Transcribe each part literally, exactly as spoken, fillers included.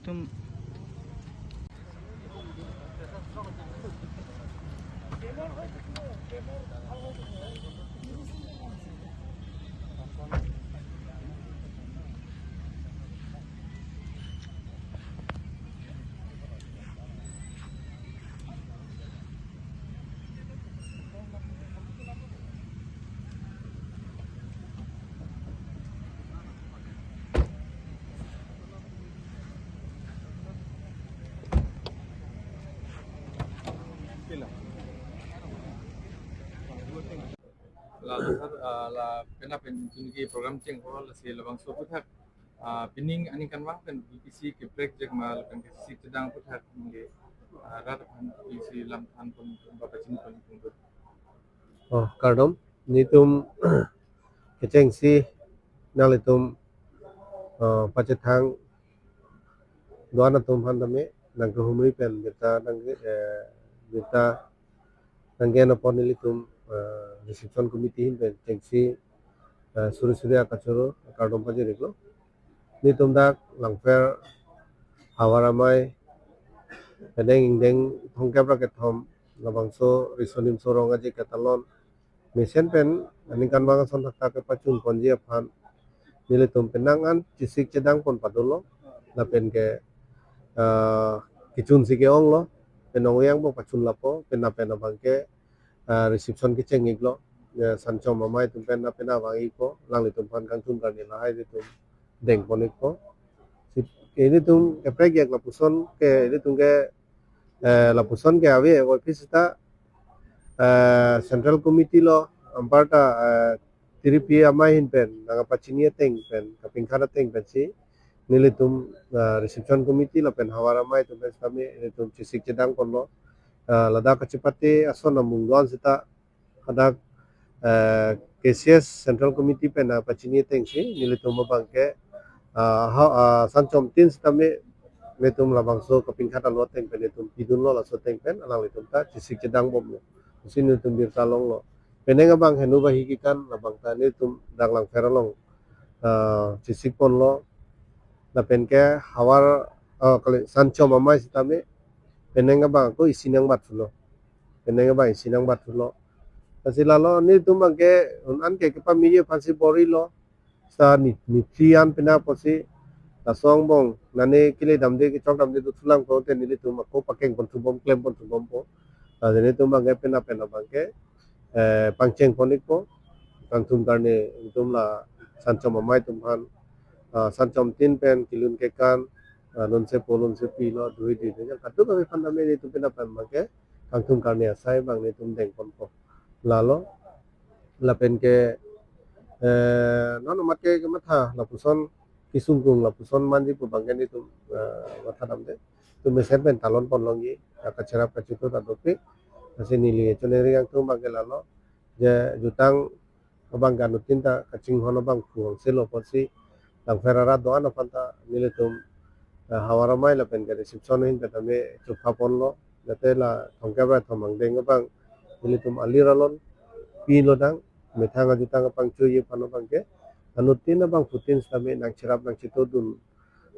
Tum La, sir, ah, la penap pen tuniki program cheng ko lasi labangso aphuthak, ah, pining aningkanvang pen B P C keprek jek ma lapen kesik chedang aphuthak nge, ah, rat aphan isi lam than pon ba pachini pon pon. Oh, kardom. Netum kechengsi nanglitum, ah, pachethang do-an atum aphan tame nangkehumri pen birta nang, eh, birta nanggen apot nelitum, eh, reception committee ahin pen chengsi, eh, suri suri akachoro kardom pajir-iklo. Netum dak Langpher Havar Amei penang ingdeng thomkep ra kethom labangso riso nimso rong aje ketalon mesen pen aningkanvang ason thakthak kepachun ponji aphan nelitum penang an chesik chedang pon padolo, lapen ke, ah, kechunsi ke-onglo, penang oyang bo pachun lapo, penap pen abang ke, ah, reception kecheng-iklo, ya, Sanchom Amei atum pen na penap vang-ikpo, alanglitum aphan kangthum karne lahai netum deng pon-ikpo. Si, netum keprek jek lapuson ke, netum ke, eh, lapuson ke ave, office ta, eh, Central Committee lo, anparta, eh, tiripi amei ahin pen nangkapachini ateng pen, kapinkhat ateng pensi nelitum, eh, reception committee lapen Havar Amei atum pen sitame nelitum chesik chedang ponlo, eh, ladak kachepate ason amung do-an sita hadak, eh, K C S Central Committee pen nangpachini atengsi nelitum abang ke, ah, ha, ah, Sanchom tin sitame netum labangso kapinkhat alo ateng pen netum pidunlo, laso ateng pen alanglitum ta chesik chedang bomlo. Pusi netum birta longlo. Penang abang henu bahi kekan labang ta netum dak Langpher along, ah, chesik ponlo. Lapen ke Havar, ah, kali Sanchom Amei sitame penang abang ako isi nangbatlo. Penang abang isi nangbatlo. Lasi lalo netum abang ke un-an ke kepamiji aphansi bor-ilo. Sa ni, ni phli an penap pusi laso angbong nane kele damde kechok damde dothulang pulote nelitum ako pakeng ponthubom, klem ponthubompo. Lasi netum abang ke penap penap abang ke, eh, pangcheng pon-ikpo. Kangthum karne netum la Sanchom Amei atum aphan, ah, Sanchom tin pen kelun kekan, ah, lunsepo lunsepilo, duhi di, yang kadokave aphan tame netum penap pen abang ke kangthum karne asai abang netum deng ponpo. Lalo lapen ke, eh, non amat ke kematha lapuson kesungkung lapuson manji pu abang ke netum, eh, matha damde. Netum mesen pen talon pon longji, ya, kacherap kachetong ta dopik. Lasi neli choneri kangthum abang ke lalo, je jutang abang ke anuttin ta kachinghon abang phu angselo pusi Langpher arat do-an aphan ta nelitum, eh, Havar Amei lapen ke reception ahin pen tame chopha ponlo. Jate la thomkep ra kethom angdeng abang nelitum alir alon pilo dang, methang ajutang apangchoji aphan abang ke anuttin abangphutin sitame nangcherap nangchetongdun,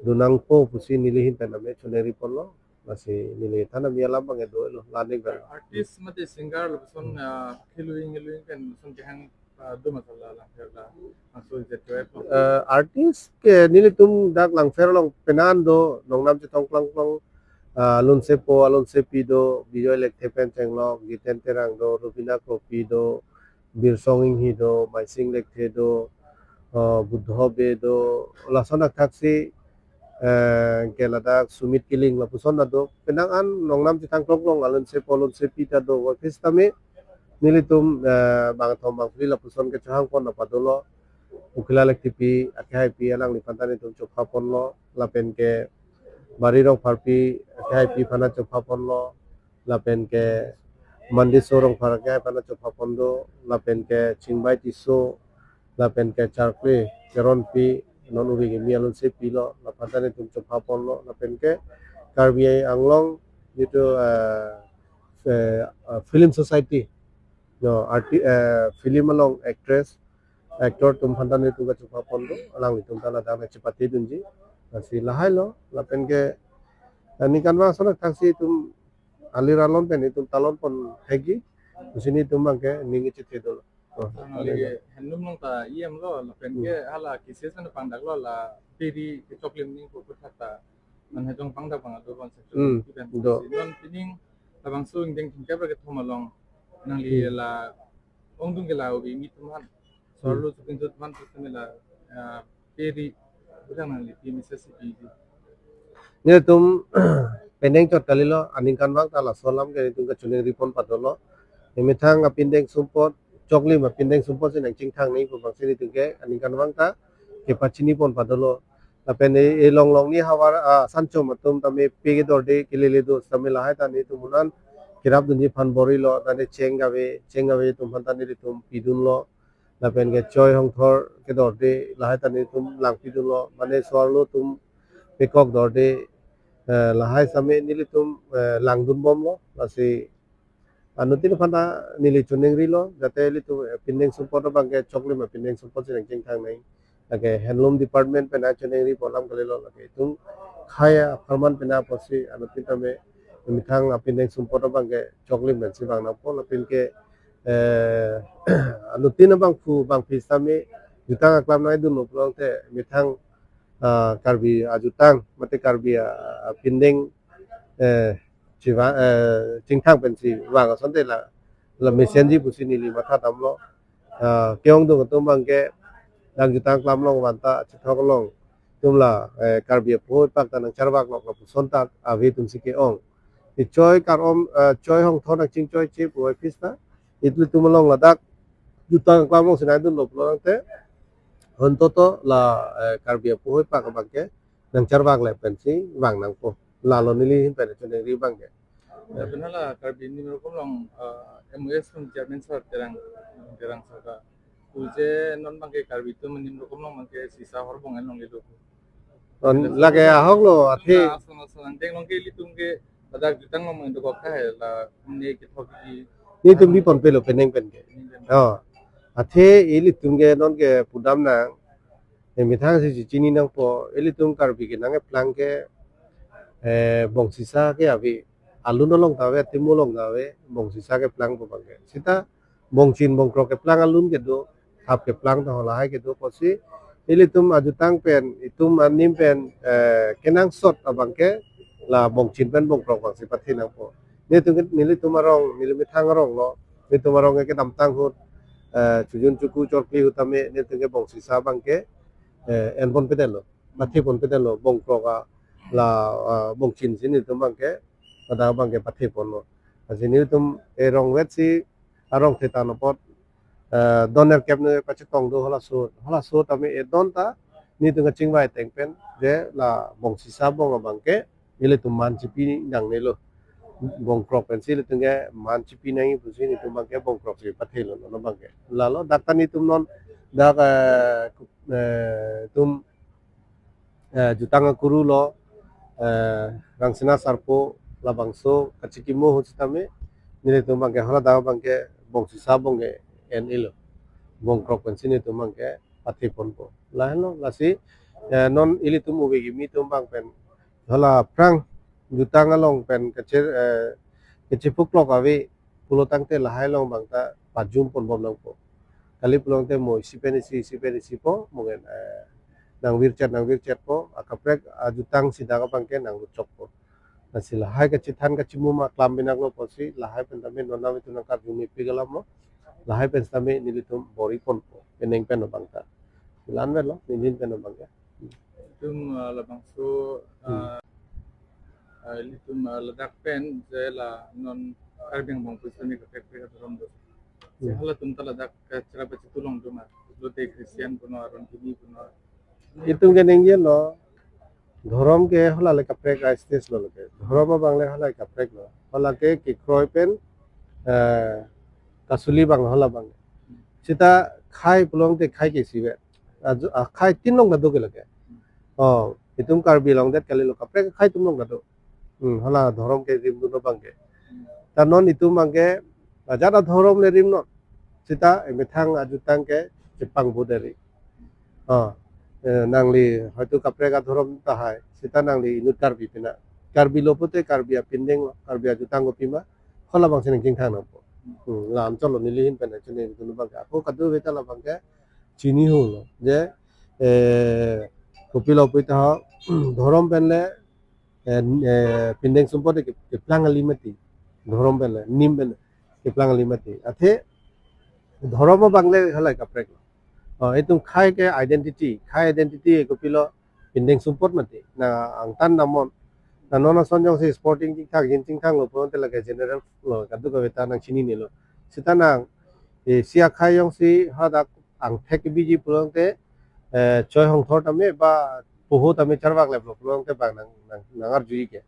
dun nangpo pusi neli ahin pen tame choneri ponlo. Lasi neli than ami alam abang ke dolo, la-an ik ber. Artist mate singer lapuson, ah, khiluing ngiluing pen lapuson kehang, ah, do ma la Langpher la, laso je duet lo. Eh, artist ke nelitum dak Langpher along penang an do, nongnam chetong klong klong, ah, alunsepo alunsepi do, Bijoy Lekthe pen chenglok, Jiten Terang do, Rubina Kropi do, Birsong Inghi do, Maising Lekthe do, ah, Buddho Bey do, lason akthaksi, eh, ke ladak Sumit Killing lapuson ta do, penang an nongnam chetong klong klong alunsepo alunsepi ta do, office tame nelitum, eh, bangkethom bangphli lapuson ke chohang pon ta padolo. Ukila Lekthepi, akehaipi alangliphan ta netum chopha ponlo, lapen ke Bari Rongpharpi, akehaipi aphan ta chopha ponlo, lapen ke Mandiso Rongphar akehai aphan ta chopha pon do, lapen ke Chingbai Tisso, lapen ke Charkli Teronpi, non uri kimi alunsepilo, laphan ta netum chopha ponlo, lapen ke Karbi Anglong jitu, eh, eh, eh, Film Society, no, arti-, eh, film along actress, actor atum aphan ta netum kachopha pon do, alanglitum ta ladak nangchepate dunji. Lasi lahai lo, lapen ke, eh, ningkan vang ason thaksi itum alir alon pen itum talon pon hegi, pusi nelitum abang ke ning chethe dolo. Oh, Ang lagi handlum long ta iyam lo, lapen ke Hmm. hala kisi san pangdak lo la piri kechoklim ning pu puthak ta. Nang hejong pangdak pangdak do konsep Hmm, pen do. Si non pining labangso ingdeng thengkep ra kethom along nangli Hmm. la ongdung ke la obi mi teman. Soarlo Hmm. sukin teman tu tumi la, ah, piri udah nangli pi misa si pi di. Nelitum penang chot kalilo, aningkan vang ta laso alam ke nelitum kachiningri pon padolo. Emethang apindeng sumpot, choklim apindeng sumpot si nangchingthang nangji pu abang si nelitum ke aningkan vang ta kepachini pon padolo. Lapen e, e long long ni havar, ah, sanchom atum tame pe kedorde kelele do tame lahai ta nelitum unan kerap dunji aphan bor-ilo, tame cheng kave, cheng kave atum aphan ta nelitum pidunlo. Lapen ke choi hongthor kedorde lahai ta nelitum lang pidunlo, mane soarlo atum pekok dorde, eh, lahai tame nelitum, eh, langdun bomlo, lasi anuttin aphan ta neli chiningrilo, jate ilitum, eh, pindeng sumpot abang ke choklim apindeng sumpot si nangchingthang nangji. Lake handloom department pen nangchiningri pu alam kalilo, lake itum khei apharman pen apotsi anuttin tame emethang apindeng sumpot abang ke choklim pensi vang nangpo, lapen ke, eh, anuttin abangphu abangpi tame jutang aklam nangdunlo pulote emethang, ah, Karbi ajutang mate Karbi, ah, apindeng, eh, chiva, eh, chingthang pensi vang asonte la, la mesenji pusi neli matha damlo. Ah, ke-ongdung atum abang ke nang jutang aklam along vanta chethok along atum la, eh, Karbi apoho apak ta nangcharvak lok lapuson ta ave atum si ke-ong. Ichoi karom, eh, choi hongthor nangchingchoiche pu office ta ilitum along ladak jutang aklam along si nangdunlo pulote, hontoto la, eh, Karbi apoho apak abang ke nangcharvak le pensi vang nangpo. Lalo neli ahin pen chiningri abang ke. Lapen hala Karbi Anglong Nimrokom along, eh, M O S along chairman sir Terang, Terang sir ka. Pu je non abang ke Karbi atum Nimrokom along abang ke sisa horbong en longle do. Non lake ahok lo, athe. La asong asong angdeng along ke ilitum ke ladak jutang along mangdokok ta hai la ne kethok di. Nelitum bi pon pelo penang pen ke. Oh. Athe ilitum ke non ke pudam nang. Emethang si chini nangpo, ilitum Karbi ke nangkeplang ke, eh, bongsisa ke ave, alun along ta ave, atim along ta ave, bongsisa keplang pu abang ke. Sita bongchin bongkrok keplang alun kedo, thap keplang ta halahai kedo pusi, ilitum ajutang pen, itum anim pen, eh, kenangsot abang ke, la bongchin pen bongkrok abang si pathe nangpo. Nelitum ke, nelitum arong, neli methang arong lo, nelitum arong ke kedamtang ahut, eh, chojun choku chorpi ahut tame, nelitum ke bongsisa abang ke, eh, en pon pedetlo, pathe pon pedetlo, bongkrok a, la, ah, bongchin si nelitum abang ke, pada abang ke pathe ponlo. Lasi nelitum erong vet si arong thetan apot, eh, don erkep ne pachetong do halaso, halaso tame edon ta, nelitum kachingvai ateng pen, je la bongsisa bong abang ke, ilitum man chipi nangnelo. Bongkrok pensi ilitum ke man chipi nangji pusi nelitum abang ke bongkrok si pathelo non abang ke. Lalo dak ta nelitum non dak, eh, ku-, eh, itum, eh, jutang akuru lo, eh, Rangsina Sarpo labangso kachikimo ahut sitame nelitum abang ke haladak abang ke bongsisa bong ke en-elo. Bongkrok pensi nelitum abang ke pathe ponpo. Lahenlo, lasi, eh, non ilitum ove kimi atum abang pen hala aphrang jutang along pen kachir, eh, kachiphuklok ave pulo tangte lahai along abang ta pajum pon bom nangpo. Kali pulote mo isi pen isi, isi pen isi po, mo ngen, eh, nangvirchet, nangvirchet po, akaprek ajutang sida abang ke nangluchok po. Lasi lahai kachethan kachimum aklam binaklo pusi, lahai pen tame non nang itum nangkarju mepik alam lo, lahai pen tame nelitum bor-i ponpo, penang pen abang ta. Ilan vet lo, ninin pen abang ke. Itum, ah, labangso, Hmm. ah, ah, ilitum, ah, ladak pen je la non Karbi Anglong pusitame kaprek kaprek adhorom do. Hmm. Halatum ta ladak kachira pachitu long do ma. Lote Christian puno, aron kimi puno. Itum ke ningje lo, dhorom ke hala le kaprek a stage lo lake. Dhorom abang le hala kaprek lo. Hala ke kekroi pen, eh, kasuli abang hala abang. Sita khei pulote khei ke isi ave. Aju, ah, khei tin long ta do ke lake. Oh, itum Karbi along det kalilo, kaprek khei atum long ta do. Hmm, hala dhorom kerimdun abang ke. Ta non itum abang ke, ajat adhorom le rim non. Sita emethang ajutang ke chepangbu deri. Oh, eh, nangli hoitu kaprek adhorom tahai, sita nangli inut Karbi pina. Karbi lo pute Karbi apindeng lo, Karbi ajutang kopima, hala abang si nangchingthang nangpo. Hmm, la anchot lo neli ahin pen choningri dun abangke. Ako kadokave ta labangke chini holo. Je, eh, kopilo puta ho, dhorom pen le, eh, eh, pindeng sumpot ke, keplang kali mati. Dhorom pen le, nim pen le, keplang kali mati. Athe, dhorom abang le halai kaprek lo. Oh, itum khei ke identity, khei identity kopilo pindeng sumpot mati. Na angtan namon. Na non ason jongsi sporting chingthang, jin chingthang lo, pulote lake general lo, kadokave ta nangchinine lo. Sita nang, eh, isi akhei jongsi hadak angthek biji pulote, eh, choi hongthor tame ba poho tame charvak lep lo pulote bang nang, nang, nang arju ke.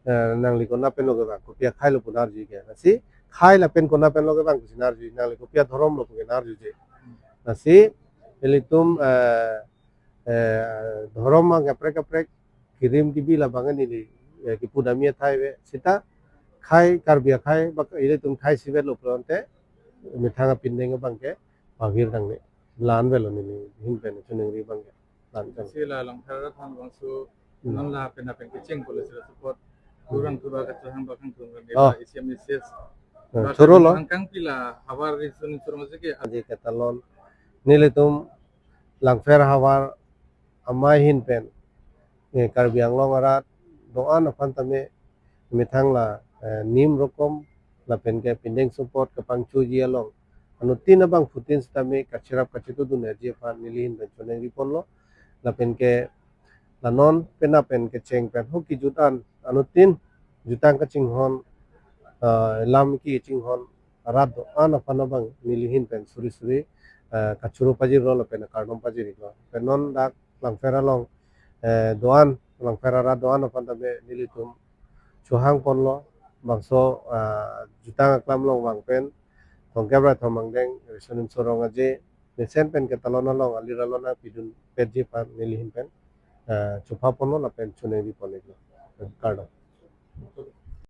Eh, nangli konat pen lo kevang, kopi akhei lo pu nang arju ke. Lasi, khei lapen konat pen lo kevang pusi nang arju, nangli kopi adhorom lo pu ke nang arjuje. Lasi, ilitum, eh, eh, dhorom abang kaprek kaprek, kirim kibi labang neli, eh, kipu damji athai ave. Sita, khei Karbi akhei, bak ilitum khei isivet lo pulote, methang apindeng abangke, pavir nangne. La-an avelo neli ahin pen choningri abangke. La-an pen. Si la Langpher arat aphan bangso, Hmm. non lapen lapen kecheng policy la support. Hmm. Kurang tuba kachahang bakang tun kan Oh. isi M S S. Eh, Bakang choro lo. Angkang pila havar risun insurance ke. Aje ketalon. Nelitum Langpher havar amei ahin pen, eh, Karbi Anglong arat do-an aphan tame methang la, eh, nim rokom lapen ke pindeng sumpot kepangchoji along anuttin abangphutin sitame kacherap kachetudunji aphan neli ahin pen choningri ponlo. Lapen ke la non penap pen kecheng pen ho kejut an anuttin jutang kachinghon, eh, lam kechinghon arat do-an aphan abang neli ahin pen suri suri, eh, kachoro pajirlo lapen kardom pajirlo. Pen non dak Langpher along, eh, do-an, Langpher arat do-an aphan tame nelitum chohang ponlo, bangso, eh, jutang aklam along vang pen, Tongkep Raithom angdeng, Risonim Sorong aje, mesen pen ketalon along, alir alon nangpidun petji aphan neli ahin pen, eh, chopha ponlo lapen choningri pon-iklo. Kardom.